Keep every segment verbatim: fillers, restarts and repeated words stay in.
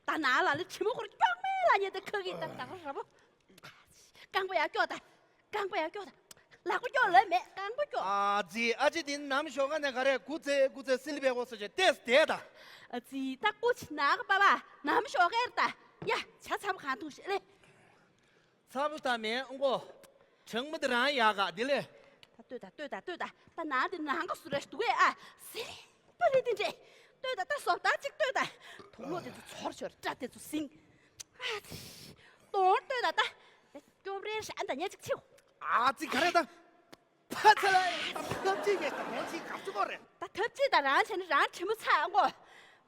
ད་ནང་ལ་ལ་དྲི་མ་ཁོར་སྐྱོག་མེད་ལ་ཉེ་ད་ཁ་གི་ད་ད་ར་བོ། རྐང་པ་ཡར་སྐྱོག་ད། རྐང་པ་ཡར་སྐྱོག་ད། ལག་པ་སྐྱོག་ལ་མེད་རྐང་པ་སྐྱོག་ཨ་ཙི། ཨ་ཅེ་དེ་ནམ་ཞོགས་ཀ་ནས་ག་རེ་སྐུ་ཚེ་སྐུ་ཚེ་སིལ་བའི་འོ་ས་ཆེ་ཏེས་དེ་ད། ཨ་ཙི། ད་སྐུ་ཆི་ནག་པ་བ་ནམ་ཞོགས་ཀ་རེད་ད། ཡ་ཆ་ཚ་པོ་གང་འདུག་ཤེས་ལེ། ཚ་པོ་ད་མེད་ཨང་གོ། གྲང་མོ་དེ་རང་ཡག་ག་དེ་ལས། ད་ལྟོས་ད་ལྟོས་ད་ལྟོས་ད། ད་ནང་དེ་ནང་ག་སུ་རེ་འདུག་ཨེ་ཨ། སེ་པ་རེད་དེ་འདྲས། ལྟོས་ད་ད་སོབ་ད་ཅིག་ལྟོས་ད། དུག་ལོག་དེ་ཚོ་ཚོར་ཤོར་སྐྲ་དེ་ཚོ་སིང་། ཨ་ཙི། གདོང་ལྟོས་ད་ད། སྐྱོབ་རེ་ཧྲ་ད་ཉེ་ཅིག་ཆེའོ། ཨ་ཙི་ག་རེ་ད། ཕ་ཚ་ལ་ད་ཐབས་ཅིག་གེ་ད་ནོ་ཅིག་ག་ཚོད་གོ་རེད། ད་ཐབས་ཅིག་ད་རང་བྱས་ན་རང་དྲི་མོ་ཚ་ཨང་གོ།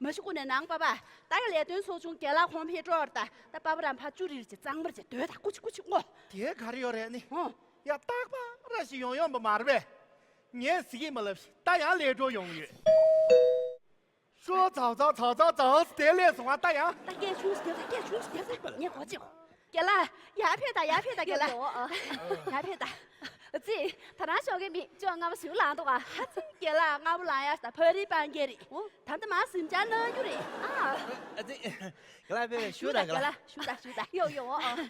མ་གཞི་ཀུན་ནས་ནང་པ་པ། ད་ག་ལས་དོན་ཚོགས་ཆུང་རྒན་ལགས་ཁོང་ཕེབས་འགྲོ་བར་ད། ད་པ་པ་རང་ཕ་བཅུ་རིར་ཅིག་གཙང་མར་ཅིག་སྡོད་ད་ཀུ་ཅི་ཀུ་ཅི་ཨང་གོ། དེ་ག་རེ་ཡོད་རེད་ནི། ཨོ། ཡ་རྟག་པ་ར་ཞིག་ཡོང་ཡོང་པ་མ་རེད་པས། ངས་ཟིག་གིས་མ་ལབ་ཤི་ད་ཡང་ལས་འགྲོ་ཡོང་ཡོད། ཤོ་ཚའོ་ཚའོ་ཚའོ་ཚའོ་ཚའོ་དེ་ལས་སོང་བ་ལྟ་ཡང་། ད་སྐད་ཆུང་ཞིག་རྒྱབ་ད་སྐད་ཆུང་ཞིག་རྒྱབ་ད་ངས་གོ་ཅིག་རྒན་ལགས་ཡར་ཕེབས་ད་ཡར་ཕེབས་ད་རྒན་ལགས། ཡོ་ཡོ་ཨ། ཡར་ཕེབས་ད། ཙི། ད་རང་ཞོགས་ཀས་མི་ཅོ་ལྔ་པ་ཟིའུ་ལངས་འདུག་ག་ཧ་ཙི་རྒན་ལགས་ལྔ་པ་ལངས་ཡར་ད་ཕ་རི་པང་རྒྱལ་རེད། ཨོ། ད་ལྟ་མ་སིམ་ཅར་གནང་རྒྱུ་རེད། ཨ། ཨ་ཙི། རྒན་ལགས་ཕེབས་ཞུ་ད་རྒན་ལགས། ཞུ་ད་ཞུ་ད་ཡོ་ཡོ་ཨ།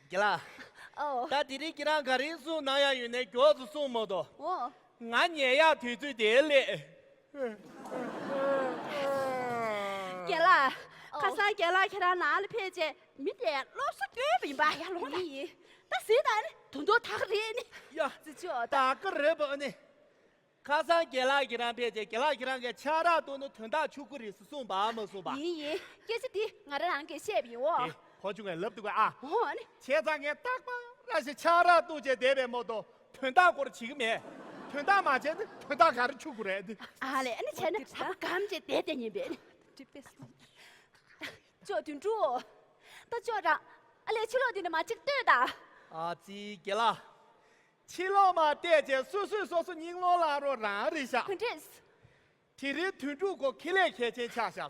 རྒན་ལགས། ཨོ། ད་དེ་རིང་ཁྱེད་རང་ག་རེ་གསུང་གནང་ཡག་ཡོད་ནའི་མགྱོགས་སུ་གསུངས་མ་གཏོགས། ཨོ། ང་ཉལ་ཡག་དུས་ཚོད་དེ་སླེབས། རྒན་ལགས། ཨོ། ཁ་སང་རྒན་ལགས་ཁྱེད་རང་ནང་ལ་ཕེབས་རྗེས་མི་དེ་སློབ་གསོ་སྐྱོན་པ་ཡིན་པ་ཡ་ལོང་ད། ཡིན་ཡིན། ད་ཟིན་ད་ནི་དུ་མདོ་ཐག་རེད་ནི། ཡ། ཙི་ཅོ་ད། ད་ག་རེད་པ་ནི། ཁ་སང་རྒན་ལགས་ཁྱེད་རང་ཕེབས་རྗེས་རྒན་ལགས་ཁྱེད་རང་གིས་ཆང་རག་བཏུང་ན་དོན་དག་ཆུང་ཀུ་རེད་ཟེར་གསུངས་པ་མ་གསུངས་པ། ཡིན་ཡིན། སྐད་ཆ་འདི་ང་རང་རང་གིས་བཤད་པ་ཡིན་འོ། དེ་ཕོ་ཆུང་གིས་ལབ་འདུག་ག་ཨ། འོ་ནི། བྱས་ཙང་ངས་རྟག་པར་ཞིག་ཆང་རག་བཏུང་བྱས་བསྡད་པའི་མོ་ཏོ་དོན་དག་སྐོར་བྱེད་ཀྱི་མེད། དོན་དག་མ་བྱས་ན་དོན་དག་ག་རེ་ཆུང་ཀུ་རེད། ཨ་ལས་ཨ་ནི་བྱས་ན་ད་གམ་བྱས་བསྡད་བསྡད་ཉན་པས། ཅོ་དོན་གྲུབ། ད་ཅོ་རང་། ཨ་ལས་ཕྱི་ལོགས་འདི་ནས་མ་གཅིག་ལྟོས་དང་། ཨ་ཙི་རྒན་ལགས། ཕྱི་ལོགས་མ་བལྟས་བྱས་སོ་སོས་སོ་སོ་སྙིང་ལོང་ལ་རོ་རང་རེད་ཤག་ག་འདྲས། དེ་རིང་དོན་གྲུབ་ཁོ་ཁེ་ལས་གལ་ཆེན་ཆགས་ཤག་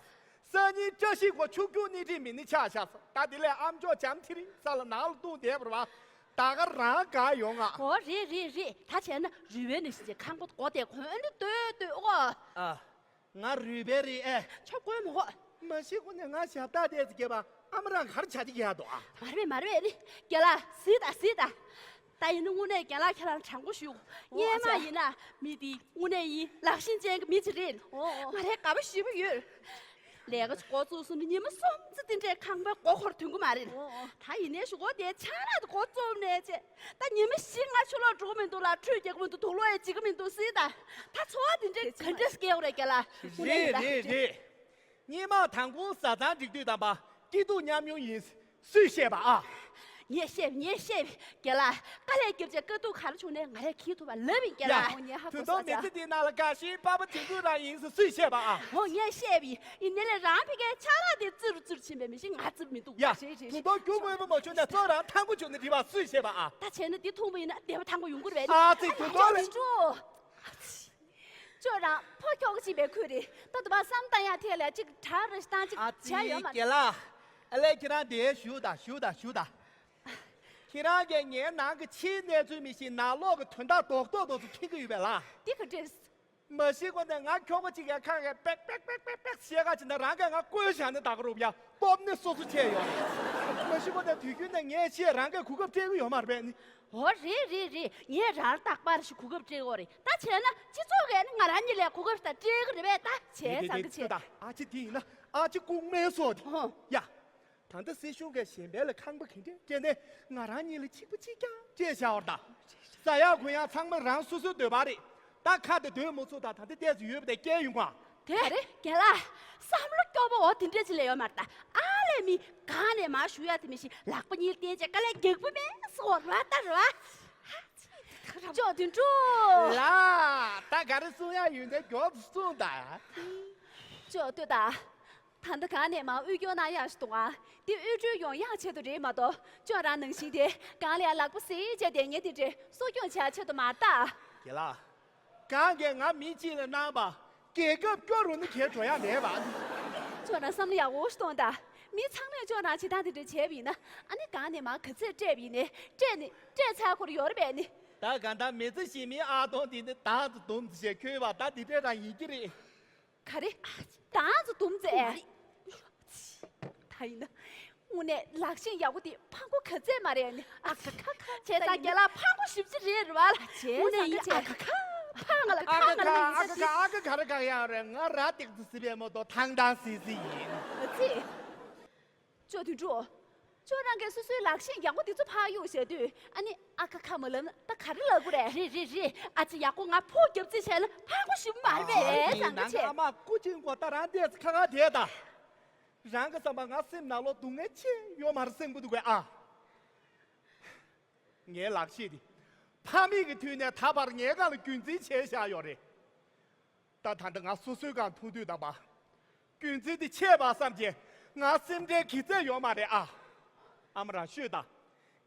སང་ཉིན་བཀྲ་ཤིས་ཁོ་ཆུང་ཆུང་སྣེ་ཁྲིད་མི་སྣ་ཆགས་ཤག་ད་དེ་ལས་ཨ་མཆོག་བྱམས་ཐི་རི་ས་ལ་ནང་ལ་བཏུང་བསྡད་པ་རེད་པ། ད་ག་རང་དགའ་ཡོང་ང་། ཨོ་རེད་རེད་རེད། ད་བྱས་ན་རུས་པའི་ནང་བཞིན་གྱི་ཁང་པ་སྒོ་དེ་གོན་ནས་སྡོད་སྡོད་ཨོ། ཨ། ང་རུས་པའི་རེད་ཨེ། ཆོག་གོ་མོ་གོ། མ་གཞི་ཀུན་ནས་ང་ཞབས་སྟེགས་དེ་ཚོ་སྐྱེས་པ་ཨ་མ་རང་གར་བྱ་གཅིག་ཡག་འདུག་ཨ། མ་རེད་མ་རེད་ནི། རྒན་ལགས་གཟིགས་དང་གཟིགས་དང་། ད་ཡིན་ན་དངོས་གནས་རྒན་ལགས་ཁྱེད་རང་དྲང་པོ་ཞུ། ཨོ་སྔོན་མ་ཨ་ཅག་ཡིན་ན་མི་དེ་དངོས་གནས་ཡིན་ལག་ཤེས་ཅན་གྱི་མི་ཅིག་རེད། ཨོ་ཨོ། ང་རའི་དགའ་པོ་ཞེ་པོ་ཡོད། ལས་ཀ་ཅིག་འགོ་བཙུགས་སོང་ན་ཉི་མ་གསུམ་ཙམ་དེ་འདྲའི་ཁང་པའི་སྒོ་འཁོར་ཐོན་གི་མ་རེད། ཨོ་ཨོ། ད་ཡིན་ནའི་ཞུ་གོ་དེ་ཆང་རག་དེ་འགོ་བཙུགས་ནས་བྱས། ད་ཉི་མ་བཞི་ལྔ་ཕྱི་ལོགས་འགྲོ་གི་མི་འདུག་ལ་ཁྲུས་རྒྱག་གི་མི་འདུག་དུག་ལོག་ཡང་འབྱིན་གི་མི་འདུག་ཟེར་ད། ད་འཚོ་བ་འདི་འདྲའི་ག་འདྲས་སྐྱེལ་དགོས་རེད་རྒན་ལགས། དངོས་གནས་རེད་ཡིན་ད། རེད་རེད། སྔོན་མ་དང་པོ་བཟའ་ཚང་འགྲིག་དུས་དམ་པ་སྐྱིད་སྡུག་མཉམ་མྱོང་ཡིན་སུས་ཤེས་པ་ཨ། ངས་ཤེས་ངས་ཤེས་རྒན་ལགས། དཀའ་ལས་བརྒྱབ་བྱས་དཀའ་སྡུག་ག་རེ་བྱུང་ནའི་ང་རས་འཁྱེར་ཐུབ་པ་ལབ་ཡིན་རྒན་ཡ། ལགས། དུས་ཐོག་མི་ཚེ་འདིའི་ནང་ལ་དགའ་ཞེན་སྤར་པ་དེང་དུས་རང་ཡིན་སུས་ཤེས་པ་ཨ། འོ་ངས་ཤེས་པ་ཡིན། ཡིན་ནའི་ལས་རང་ཕ་གིའི་ཆང་རག་དེ་བཙིར་རུ་བཙིར་ཕྱིན་པའི་མི་ཤེས་ང་བཙིར་མི་འདུག་ཡ། རེད་རེད་རེད། དུས་ཐོག་རྒྱུ་དངོས་པོ་མ་བྱུང་ནས་ཚོ་རང་ཐང་པོ་བྱུང་ནས་འགྲིག་པ་སུས་ཤེས་པ་ཨ། ད་བྱས་ན་འདི་འཐུང་བ་ཡིན་ན་བདེ་བ་ཐང་པོ་ཡོང་གི་རེད་པས། ཨ་ཙི་དུས་ཐོག་ལས། ཅོ་ཅོ་རང་ཕོ་ཁྱོ་ག་ཅིག་པའི་ཁུལ་རེད། ད་དུ་བ་བསམ་བཏང་ཡག་ཐད་ལ་ཅིག་དྲག་རེ་བཏང་ཅིག་ཨ་བྱས་ཙི་ཡོད་མ་རེད། རྒན་ལགས། ཨ་ལས་ཁྱེད་རང་དེ་བཞུགས་དང་བཞུགས་དང་བཞུགས་དང་། ཁྱེད་རང་གིས་ངའི་ནང་གི་ཕྱིའི་གནས་ཚུལ་མི་ཤེས་ནང་ལོགས་ཀྱི་དོན་དག་རྡོག་རྡོག་རྡོག་ཚོ་མཁྱེན་གྱི་ཡོད་པས་ལགས། འདི་ག་འདྲས། མ་གཞི་ཁོ་ནས་ང་ཁྱོ་ག་ཅིག་གི་ཁ་གིས་པེག་པེག་པེག་པེག་པེག་བཤད་ག་ཅིག་ན་རང་གིས་ང་བཀོལ་བཞག་ནས་ད་ག་རུབ་ཡ་སྟོབས་ནི་སོ་སོ་ཆེ་ཡོད། མ་གཞི་ཁོ་ནས་དུས་རྒྱུན་ནས་ངས་བཤད་རང་གིས་གོ་སྐབས་སྤྲད་གི་ཡོད་མ་རེད་པས་ནི། འོ་རེད་རེད་རེད། ངས་རང་རྟག་པར་ཞིག་གོ་སྐབས་སྤྲད་གི་ཡོད་རེད། ད་བྱས་ན་སྤྱི་ཚོགས་ཀྱིས་ནི་ང་རང་གཉིས་ལ་གོ་སྐབས་ད་སྤྲད་གི་རེད་པས། ད་བྱས་ཙང་གི་བྱས། ཨ་ཅེ་དེ་ཡིན་ན་ཨ་ཅེ་ལྐུགས་མའི་སོ་དེ། ཧོ། ཡ། ད་ལྟ་སྲིད་གཞུང་གིས་གཞན་པ་ལ་ཁང་པ་ག་འདྲས་སྤྲད་ནའི་ང་རང་གཉིས་ལ་གཅིག་པ་གཅིག་རྐྱང་སྤྲད་བཞག་པ་རེད་ད། ཟ་ཡག་གོན་ཡག་ཚང་མ་རང་སོ་སོའི་འདོད་པ་རེད། ད་ཁ་དེ་སྡོད་མི་ཚུགས་ད། ད་ལྟ་ཏོག་ཙམ་ཡོད་པ་དེ་སྐྱེལ་ཡོང་ང་། དེ་རེད་རྒན་ལགས། བསམ་བློ་སྐྱོ་པོ་འོ་དེ་འདྲས་ཅིག་ལས་ཡོད་མ་རེད་ད། ཨ་ལས་མི་གང་ནས་མར་ཞུ་ཡག་དེ་མི་ཤེས། ལག་པ་གཉིས་བསྟན་བྱས་དཀའ་ལས་རྒྱག་པ་མེད་སོ་ར་ད་ར། ཅོ་དོན་གྲུབ། ལགས། ད་ག་རེ་གསུང་ཡག་ཡོད་ན་མགྱོགས་སུ་གསུངས་དང་། ཅོ་ལྟོས་དང་། ད་ལྟ་གང་ནས་མར་དབུལ་སྐྱོར་གནང་ཡག་ཞིག་འདུག་ཨ། དེ་དབུལ་སྒྲོལ་ཡོང་ཡག་ཆེད་དུ་རེད་མ་གཏོགས་ཅོ་རང་ནང་བཞིན་དེ་གང་ལ་ཡང་ལག་པ་བཟེད་བྱས་བསྡད་མཁན་དེ་འདྲས་གསོ་སྐྱོང་བྱེད་ཡག་ཆེད་དུ་མ་རེད་ད། རྒན་ལགས། གང་གིས་ང་མི་གཅིག་ལ་གནང་བ་རྒྱལ་ཁབ་སྐྱོ་རུ་ནི་གས་འགྲོ་ཡག་མེད་པ། ཅོ་རང་བསམ་བློ་ཡག་པོ་ཞིག་གཏོང་དང་། མི་ཚང་མས་ཅོ་རང་བྱེད་སྟངས་དེ་འདྲས་བྱས་པ་ཡིན་ན་ཨ་ནི་གང་ནས་མར་ག་ཚོད་སྤྲད་པ་ཡིན་ནའི་སྤྲད་ནི་སྤྲད་ཚར་ཁོ་ར་ཡོད་རེད་པས་ནི། ད་གང་ལྟར་མི་ཚེ་ཞེ་མིའི་ཨ་སྟོང་དེ་ནི་དང་དུ་དུམ་ཞེས་འཁོད་པ་ད་དེ་འདྲས་རང་ཡིན་གྱི་རེད། ག་རེ། དང་དུ་དུམ་ཙེ། ད་ཡིན་ན། དངོས་གནས་ལག་ཤེས་ཡག་པོ་དེ་ཕངས་པོ་ག་ཚད་མ་རེད་ནི། ཨ་ཁ་ཁ་ཁ། བྱས་ཙང་རྒན་ལགས་ཕངས་པོ་ཞེ་པོ་ཅིག་རེད་རེད་བ་ལ། བྱས་དངོས་གནས་ཡིན་ཙང་ཨ་ཁ་ཁ། ཕངས་ང་ལ་ཨ་ཁ་ཕངས་ང་ལ་ཁ་ཨ་ཡིན་ཁ་ཙང་ཁ་ཨ་ཁ་ཁ་རེ་གང་ཡང་རེད། ང་ར་ཏིག་ཙི་སི་པའི་མོ་ཏོ་ཐང་ཐང་སི་སི་ཡིན། ཨ་ཙི། ཅོ་དོན་གྲུབ། ཅོ་རང་གིས་སོ་སོའི་ལག་ཤེས་ཡག་པོ་དེ་ཚོ་ཕར་གཡུག་བྱས་དུས་ཨ་ནི་ཨ་ཁ་ཁ་མ་ལབ་ན་ད་ག་རེ་ལབ་དགོས་རེད། རེད་རེད་རེད། ཨ་ཙི་ཡག་པོ་ང་ཕོ་རྒྱབ་རྩིས་བྱས་ན་ཕངས་པོ་ཞེ་པོ་མ་རེད་པས། ཨ་ཙི་བཟང་ང་ཆེ། ཨ་མ་སྐུ་མཁྱེན་གོ་ད་རང་བལྟས་ཁ་ཁ་བསྡད་ད། རང་གི་བསམ་པ་ང་སེམས་ནང་ལོགས་སྡུག་བསྔལ་ཆེ་ཡོད་མ་རེད་སེམས་པོ་འདུག་གས་ཨ། ངའི་ལག་ཤེས་དེ་ཕ་མེས་ཀྱི་དུས་ནས་ད་བར་ངའི་སྒང་ལ་རྒྱུན་འཛིན་བྱས་བཞག་ཡོད་རེད། ད་ད་ལྟ་ང་སོ་སོའི་སྒང་མཐོང་དུས་དང་པ། རྒྱུན་འཛིན་དེ་ཆད་པ་བསམ་གྱི་ང་སེམས་ཁྲལ་གི་ཚད་ཡོད་མ་རེད་ཨ། ཨ་མ་རང་ཤོད་ད།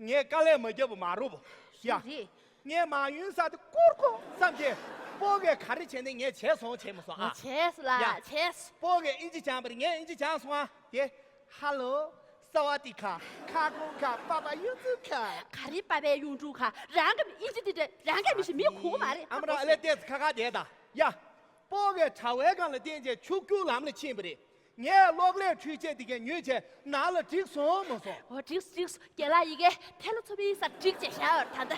ངས་དཀའ་ལས་མ་བརྒྱབ་པ་མ་རུབ། ཡ། རེད། ངས་མ་ཡུན་ས་དེ་བསྐོར་གོ་བསམ་གྱི། སྤོ་གས་ག་རེ་བྱས་ནས་ངས་བྱས་སོང་བྱས་མ་སོང་ཨ། བྱས་སོང་ལ་ཡ། བྱས་སོང་། སྤོ་གས་ཨིན་ཇི་སྦྱངས་པ་རེད། ངས་ཨིན་ཇི་སྦྱངས་སོང་ཨ། དེ། ཧ་ལོ། ས་ཝ་དི་ཁ། ཁ་ཀོ་ཁ། པ་པ་ཡུ་ཙུ་ཁ། ག་རེ་པ་པའི་གཡུང་དྲུང་ཁ། རང་གི་ཨིན་ཇི་དེ་འདྲ་རང་གི་མི་ཤེས་མི་གོ་མ་རེད། ཨ་མ་རང་ཨ་ལས་ཏེ་ཁ་ཁ་དེ་ད། ཡ། སྤོ་གས་གྲྭ་བའི་སྒང་ལ་བསྟན་བྱས་ཕྱུག་ཁྱུག་ལམ་ལ་ཕྱིན་པ་རེད། ངས་གློག་ཀླད་འཕྲུལ་ཆས་དེ་གས་ཉོས་བྱས་ནང་ལ་བསྒྲིགས་སོང་མ་སོང་། འོ་བསྒྲིགས་བསྒྲིགས། རྒན་ལགས་ཡི་གེ་ཐལ་ལོ་ཚོ་པའི་སར་བསྒྲིགས་བྱས་བཞག་ཡོད་ད་ལྟ།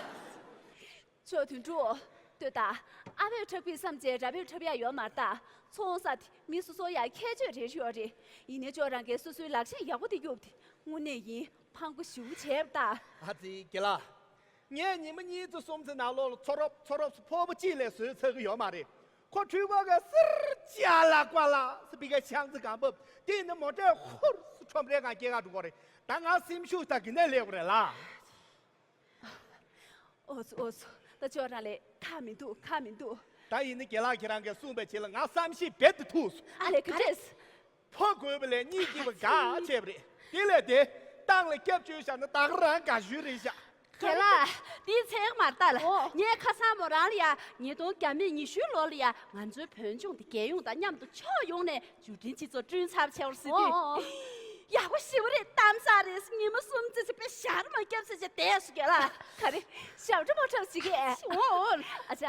ཅོ་དོན་གྲུབ། ལྟོས་དང་། ཨ་བོས་འཁྲབ་གི་བསམ་བྱས་ར་བོས་འཁྲབ་ཡ་ཡོད་མ་རེད་ད། ཚོང་ས་དེ་མི་སོ་སོ་ཡ་ཁྱད་ཆོས་རེ་རེ་ཡོད་རེད། ཡིན་ནའི་ཅོ་རང་གིས་སོ་སོའི་ལག་ཤེས་ཡག་པོ་དེ་གཡུགས་ཏེ་དངོས་གནས་ཡིན་ཕངས་པོ་ཞེ་པོ་བྱས་པ་ད། ཨ་ཙི་རྒན་ལགས། ངས་ཉི་མ་གཉིས་ཙམ་གསུམ་ཙམ་ནང་ལོགས་ལ་ཚོ་རོབ་ཚོ་རོབ་ཕོར་པ་གཅིག་ལས་བཟོས་ཚར་གི་ཡོད་མ་རེད། ཁོ་འཕྲུལ་འཁོར་ག་སིར་ཅ་ལག་ཀ་ལ་སི་པི་ཀ་ཤང་ཙི་གང་བབས་དེ་ནི་མོ་ཊའི་ཧུར་སི་ཁྲོམ་རའི་སྒང་སྐྱེལ་ག་འགྲོ་གི་རེད། ད་ང་སེམས་ཤུགས་ད་གི་ནས་སླེབས་གི་རེད་ལ། ཨོ་ཙི་ཨོ་ཙི། ད་ཅོ་རང་ལས་ཁག་མི་འདུག་ཁག་མི་འདུག་ད་ཡིན་ནི་རྒན་ལགས་ཁྱེད་རང་གིས་གསུངས་པའི་ཆེད་ལ་ང་བསམ་ཤེས་རྦད་དེ་ཐུག་སོང་། ཨ་ལས་ག་རེས། ཕོ་རྒོད་པ་ལས་གཉིད་སྐྱིད་པ་དགའ་བྱས་པ་རེད། དེ་ལས་དེ་ཏང་ལ་སྐྱབས་བཅོལ་བཞག་ན་ད་ག་རང་དགའ་ཤོས་རེད་ཤག་རྒན་ལགས། དེའི་ཚེ་མ་ལྟ་ལ། ཨོ། ངས་ཁ་སང་མོ་རང་ལ་ཡ་ཉིས་སྟོང་བརྒྱ་མེད་ཉི་ཤུའི་ལོ་ལ་ཡ་ང་ཚོའི་བོད་ལྗོངས་དེ་རྒྱལ་ཡོངས་དང་མཉམ་དུ་ཕྱོགས་ཡོངས་ནས་བརྒྱུད་འཕྲིན་སྤྱི་ཚོགས་བསྐྲུན་ཚར་བྱས་པར་ཟེར་དུས། ཨོ་ཨོ། ཡག་པོ་ཞེ་པོ་རེད། གཏམ་ཚ་རེད། ཉི་མ་གསུམ་ཙམ་ཅིག་དཔེ་ཞར་མ་བརྒྱབ་ཚེ་ཅིག་བསྡད་སོ་རྒན་ལགས། ག་རེ། ཞབས་བྲོ་མོ་འཁྲབ་བྱེད་ཀྱི། ཨོ་ཨོ། ཨ་ཅག་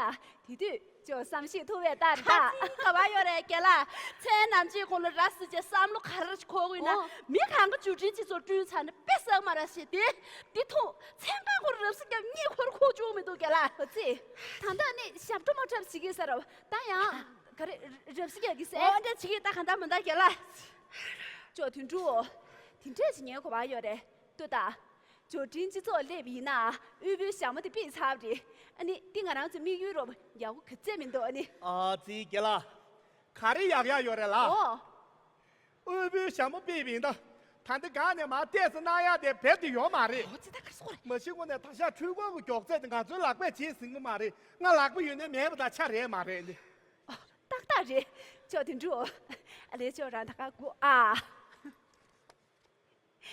དེ་དུས་ཅོ་བསམ་ཤེས་ཐུབ་པའི་རྟགས་རེད་ད། ཁ་ཚིག་ག་བ་ཡོད་རེད་རྒན་ལགས། མཚན་ནམ་ཅིག་གོང་ལ་ར་སི་ཅེ་བསམ་བློ་ག་རེ་འཁོར་གི་ཡོད་ན། ཨོ། མི་གང་ག་བརྒྱུད་འཕྲིན་སྤྱི་ཚོགས་བསྐྲུན་ཚར་ནས་དཔེ་བསགས་མ་ར་ཞེས་དེ། འདི་ཐུག་མཚན་གང་གོང་ར་སི་རྒྱབ་གཉིས་འཁོར་ཁུག་བཅུག་མི་འདུག་རྒན་ལགས། ཨོ་ཙི། ད་ལྟ་ནི་ཞབས་བྲོ་མོ་འཁྲབ་བྱེད་ཀྱི་ས་ར་བ་ད་ཡང་། ག་རེ། ར་སི་རྒྱབ་ཀྱི་ས། ཨོ་འདྲ་བྱེད་ཀྱི་ད་གང་ལྟར་མི་འདའ་རྒན་ལགས། ཅོ་དོན་གྲུབ། དེ་འདྲས་ཅིག་ཉན་དགོས་པ་ཡོད་རེད། ལྟོས་དང་། བརྒྱུད་འཕྲིན་སྤྱི་ཚོགས་སླེབས་ཡིན་ན་དབུལ་པོའི་ཞྭ་མོ་དེ་ཕུད་ཚར་བ་རེད། ཨ་ནི་འདི་ང་རང་ཚོའི་དམིགས་ཡུལ་རོབ་ཡག་པོ་ག་ཚད་མི་འདུག་ཨ་ནི། ཨ་ཙི་རྒན་ལགས། ག་རེ་ཡག་ཡག་ཡོད་རེད་ལགས། ཨོ། དབུལ་པོའི་ཞྭ་མོ་ཕུད་པ་ཡིན་ད། ད་འདི་སྒང་ནས་མར་ཏོག་ཙམ་གནང་ཡག་དེ་རྦད་དེ་ཡོད་མ་རེད། ཨོ་ཙི་ད་ག་རེ་ཟེར་དགོས་རེད། མ་གཞི་དངོས་གནས་ད་ཤག་འཕྲུལ་འཁོར་གྱི་མགྱོགས་ཚད་དེ་ང་ཚོའི་ལག་པས་བྱེད་ཟིན་གི་མ་རེད། ང་ལག་པ་ཡོད་ན་མེད་པ་དང་ཆ་རེད་མ་རེད་ནི། ཨོ། ཏག་ཏག་རེད། ཅོ་དོན་གྲུབ། ཨ་ལས་ཅོ་རང་ད་ག་སྒུག་ཨ།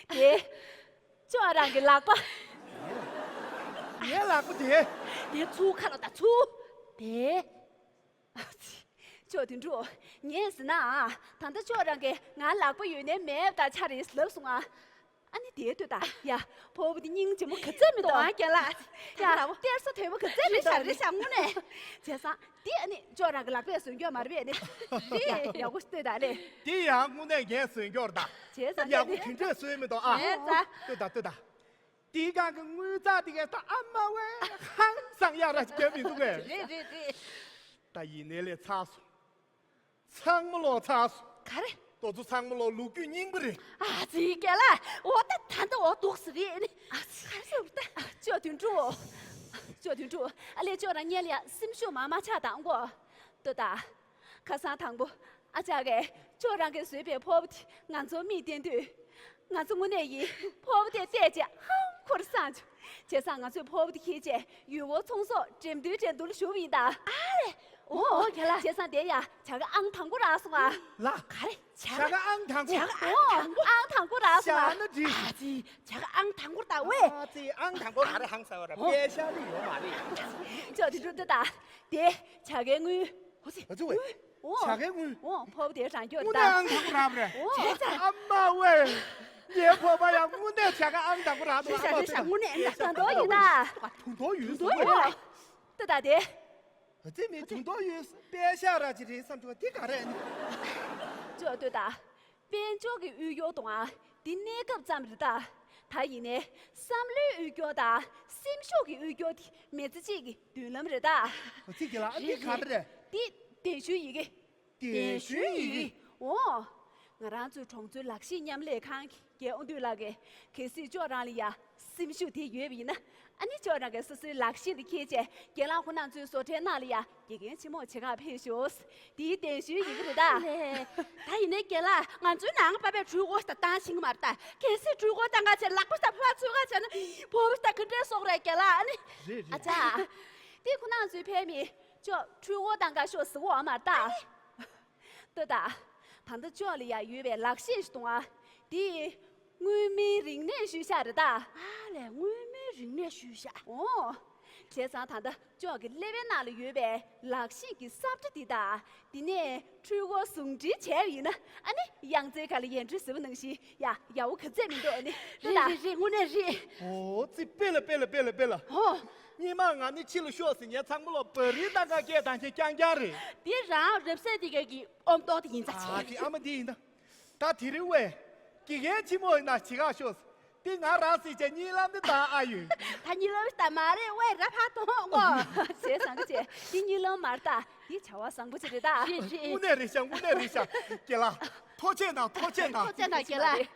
དེ། ཅོ་རང་གི་ལག་པ། ངའི་ལག་པ་དེ། དེ་ཚུར་ཁ་ལོ་ད་ཚུར། དེ། ཅོ་དོན་གྲུབ། ངས་ཟེར་ན་ཨ། ད་ལྟ་ཅོ་རང་གིས་ང་ལག་པ་ཡོད་ནའི་མེད་པ་ཆ་རེད་ལབ་སོང་ཨ། ཨ་ནི་དེ་ལྟོས་དང་ཡ། ཕོ་བོ་དེ་སྙིང་རྗེ་མོ་ག་ཚད་མི་འདུག་ཨ་རྒན་ལགས། ཡ། གཏེར་སོ་དོད་པོ་ག་ཚད་མི་འདུག་རེད་ཤག་རེད་ཤག་དངོས་གནས། བྱས་ཙང་དེ་ཨ་ནི་ཅོ་རང་གི་ལག་པས་བཟོས་རྒྱུ་མ་རེད་པས་ནི། རེད། ཡག་པོ་ལྟོས་དང་རེད། དེ་ཡང་དངོས་གནས་ངས་བཟོས་རྒྱུ་རེད་ད། བྱས་ཙང་ཡག་པོ་དེ་འདྲས་བཟོས་མི་འདུག་ཨ། བྱས་ཙང་། ལྟོས་དང་ལྟོས་དང་། དེའི་སྒང་གི་དངུལ་རྩ་དེ་གས་ད་ཨ་མ་བས་ཧང་སང་ཡག་ར་ཅིག་རྒྱབ་མི་འདུག་གས། རེད་རེད་རེད། ད་ཡིན་ནའི་ལས་ཚར་སོང་། ཚང་མ་ལོག་ཚར་སོང་། ག་རེ། དེ་ཚོ་ཚང་མ་ལོག་ལོ་རྒྱུས་རྙིང་པ་རེད། ཨ་ཙི་རྒན་ལགས། འོ་ད་ད་ལྟ་འོ་འདུག་སེ་རེད་ནི། ཨ་ཙི་ག་རེ་ཟེར་ད། ཅོ་དོན་གྲུབ། ཅོ་དོན་གྲུབ། ཨ་ལས་ཅོ་རང་ཉལ་ཡ་སེམས་ཤུགས་མར་མར་ཆག་དང་གོ། ལྟོས་དང་། ཁ་སང་དང་པོ། ཨ་ཅག་གིས་ཅོ་རང་གིས་བཟོས་པའི་ཕོར་པ་དེ་ང་ཚོར་མིག་བསྟན་དུས། ང་ཚོ་དངོས་གནས་ཡིན་ཕོར་པ་དེ་བལྟས་རྗེས་ཧང་ཁོར་སངས་བྱུང་། བྱས་ཙང་ང་ཚོས་ཕོར་པ་དེ་འཁྱེར་རྗེས་ཡུལ་སྐོར་ཚོང་ཟོག་འགྲེམས་སྟོན་འགྲན་བསྡུར་ལ་ཞུགས་པ་ཡིན་ད། ཨ་རེ། ཨོ་ཨོ་རྒན་ལགས། བྱས་ཙང་དེ་ཡ་བྱ་དགའ་ཨང་དང་པོ་རག་སོང་ཨ། ལགས། ག་རེ། བྱ་དགའ་ཨང་དང་པོ། བྱ་དགའ་ཨང་དང་པོ། ཨང་དང་པོ་རག་སོང་ཨ། བྱ་ན་འགྲིག་ཨ་ཙི། བྱ་དགའ་ཨང་དང་པོ་ད་ཝེ། ཨ་ཙི་ཨང་དང་པོ་ག་རེ་ཧང་སང་བ་ར། ཨོ། པེ་ཤ་ནི་ཡོད་མ་རེད། ཅོ་དེ་འགྲུབ་ད་ད། དེ་བྱ་དགའི་དངུལ། ཨོ་ཙི། ཨ་ཙི་ཝེ། ཨོ། བྱ་དགའི་དངུལ། ཨོ་ཕོར་པ་དེ་རང་སྐྱོར་དངུལ་ད། ནས་ཨང་དང་པོ་རག་པ་རེད། བྱས་ཙང་། ཨ་མ་ཝེ། ངའི་ཕོར་པ་ཡང་དངུལ་ནས་བྱ་དགའ་ཨང་དང་པོ་རག་འདུག་རེད་ཤག་རེད་ཤག་དངུལ་ནས་ཨང་དང་པོ་ཡིན་ད། དུང་མདོག་ཡོད་དུང་མདོག་ཡོད། ད་ད་དེ། ཨ་ཙི་མི་དུང་མདོག་ཡོད་པེ་ཤ་ར་ཅི་རེད་བསམ་བྱུང་བ་དེ་ག་རེད་ནི། ཅོ་ལྟོས་དང་། དཔལ་འབྱོར་གྱི་དབུལ་སྐྱོར་དང་ཨ། འདི་གནས་སྐབས་ཙམ་རེད་ད། ད་ཡིན་ནའི་བསམ་བློའི་དབུལ་སྐྱོར་དང་སེམས་ཤུགས་ཀྱི་དབུལ་སྐྱོར་དེ་མི་ཚེ་གཅིག་གི་མདུན་ལམ་རེད་ད། ཨ་ཙི་རྒན་ལགས། ཨ་འདི་ག་རེ་རེད། འདི་གདན་ཞུའི་ཡི་གེ། གདན་ཞུའི་ཡི་གེ། འོ། ང་རང་ཚོའི་གྲོང་ཚོའི་ལག་ཤེས་མཉམ་ལས་ཁང་གི་རྒན་དབང་འདུས་ལགས་ཀྱིས་གལ་སྲིད་ཅོག་རང་ལ་ཡ་སེམས་ཤུགས་དེ་ཡོད་པ་ཡིན་ན། ཨ་ནི་ཅོག་རང་གིས་སོ་སོའི་ལག་ཤེས་དེ་འཁྱེར་བྱས་རྒན་ལགས་ཁོང་རྣམ་ཚོའི་བཟོ་གྲྭའི་ནང་ལ་ཡ་དགེ་རྒན་ཆེན་མོ་བྱེད་གར་ཕེབས་ཤོག། དེའི་གདན་ཞུའི་ཡི་གེ་རེད་ད། ཨ་ལས། ད་ཡིན་ནའི་རྒན་ལགས། ང་ཚོའི་ནང་པ་ཕའི་འཕྲུལ་འཁོར་ད་བཏང་ཤེས་ཀྱི་མ་རེད་ད། གལ་སྲིད་འཕྲུལ་འཁོར་བཏང་ག་བྱས་ལག་པ་ད་ཕར་ཚུར་ག་བྱས་ན་ཕོ་བ་ད་ག་འདྲའི་སོག་རེད་རྒན་ལགས། ཨ་ནི། རེད་རེད། ཨ་ཅག། དེ་ཁོང་རྣམ་ཚོའི་ཕའི་མི་ཅོག་འཕྲུལ་འཁོར་བཏང་ག་ཤོག་ཟེར་གོ་བ་མ་རེད་ད། ལྟོས་དང་། ད་ལྟ་ཅོག་ལ་ཡ་ཡོད་པའི་ལག་ཤེས་ཤིག་དང་ཨ། འདི་མངོན་མིན་རིག་གནས་ཤུལ་བཞག་རེད་ད། ཨ་ལས། མངོན་མིན་རིག་གནས་ཤུལ་བཞག། འོ། བྱས་ཙང་ད་ལྟ་ཅོག་གི་ཀླད་པའི་ནང་ལ་ཡོད་པའི་ལག་ཤེས་ཀྱི་ས་ཁྲ་འདི་དང་། འདི་ནས་འཕྲུལ་འཁོར་ཟུང་འབྲེལ་བྱས་པ་ཡིན་ན། ཨ་ནི་གཡང་རྩེ་ཁ་ལ་ཡར་འཕྲུལ་ཟེར་བ་ནང་བཞིན་ཡ་ཡག་པོ་ག་ཚད་མི་འདུག། ཨ་ནི་ལྟོས་དང་། རེད་རེད་རེད། དངོས་གནས་རེད། འོ་ཙི། དཔེ་ལ་དཔེ་ལ་དཔེ་ལ་དཔེ་ལ། ཧོ། སྔོན་མ་ང་ནི་ཕྱི་ལ་ཤོག་ཟེར་ངས་ཚང་མ་ལ་བ་རི་བཏང་ག་སྐད་བཏང་མཁན་རྐྱང་རྐྱང་རེད། འདི་རང་རབ་གསལ་དེ་ག་གི་ཨོམ་ཏོག་དེ་ཡིན་ཙང་། ཨ་ཙི། ཨ་མ་འདི་ཡིན་ད། ད་དེ་རིང་བས། དགེ་རྒན་ཆེན་མོ་ཡིན་ན་བྱེད་ག་ཤོག་ཟེར། དེ་ང་རང་ཟེར་བྱས་གཉིད་ལམ་དེ་ད་ཨ་ཡོད། ད་གཉིད་ལམ་ད་མ་རེད། ཝེ་ར་ཕ་ཐོང་གོ། བྱས་ཙང་གི་བྱས། དེ་གཉིད་ལམ་མ་རེད་ད། དེ་བྱ་བ་བཟང་པོ་ཅིག་རེད་ད། རེད་རེད། དངོས་གནས་རེད་ཤག། དངོས་གནས་རེད་ཤག། རྒན་ལགས། ཐུགས་རྗེ་གནང་། ཐུགས་རྗེ་གནང་། ཐུགས་རྗེ་གནང་རྒན་ལགས།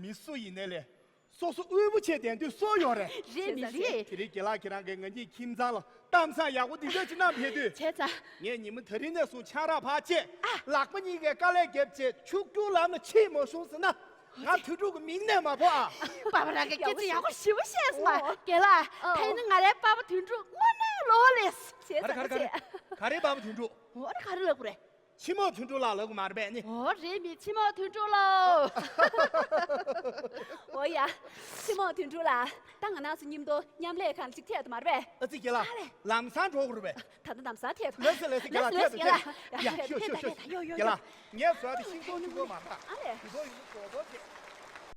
མི་སུ་ཡིན་ནའི་ལས། སོ་སོ་དབུལ་པོ་བྱས་བསྡད་དུས་སོ་ཡོད་རེད། རེད་མི་རེད། དེ་རིང་རྒན་ལགས་ཁྱེད་རང་གིས་ང་གཉིས་ཁྱིམ་ཚང་ལ་གཏམ་བཟང་ཡག་པོ་འདི་འདྲ་ཅིག་གནང་ཕེབས་དུས། བྱས་ཙང་། ངས་ཉིན་མོ་དེ་རིང་ནས་བཟུང་ཆང་རག་ཕར་བཅད། ཨ། ལག་པ་གཉིས་ཀས་དཀའ་ལས་བརྒྱབ་བྱས་ཕྱུག་འགྱུར་ལམ་ལ་ཕྱིན་མ་བྱུང་ཟེར་ན། ང་དོན་གྲུབ་ཀྱི་མིང་ནས་མ་འབོད་ཨ། པ་ཕ་རང་གིས་སྐད་ཆ་ཡག་པོ་ཞེ་པོ་བཤད་སོང་ཨ། ཨོ། རྒན་ལགས། ཨོ། ད་ཡིན་ན་ང་རའི་པ་ཕ་དོན་གྲུབ་དངོས་གནས་ལོ་ལེགས། བྱས་ཙང་། ག་རེ་ག་རེ་ག་རེ། ག་རེ་པ་ཕ་དོན་གྲུབ། འོ་ན་ག་རེ་ལབ་དགོས་རེད། ཕྱི་མོ་དོན་གྲུབ་ལགས་ལབ་དགོས་མ་རེད་པས་ནི། འོ་རེད་མི། ཕྱི་མོ་དོན་གྲུབ་ལགས། འོ་ཡ། ཕྱི་མོ་དོན་གྲུབ་ལགས། ད་ང་རང་ཚོ་མཉམ་དུ་མཉམ་ལས་ཁང་ལ་ཅིག་ཐད་དུ་མ་རེད་པས། ཨ་ཙི་རྒན་ལགས། ཨ་ལས། ལམ་སང་འགྲོ་དགོས་རེད་པས། ད་ལྟ་ལམ་སང་ཐད་དུ། ལགས་སེ་ལགས་སེ་རྒན་ལགས། ལགས་སེ་ཐད་དུ་ཐད་དུ། ཡ་ཤོག་ཤོག་ཤོག། ཡོ་ཡོ་ཡོ། རྒན་ལགས། ངས་བཟོས་ཏེ་ཤིང་ཏོག་ཆུང་ཀུ་མ་རེད། ཨ་ལས། དེ་ཚོ་ཡིན་ན་གྲོགས་པོ་བྱས།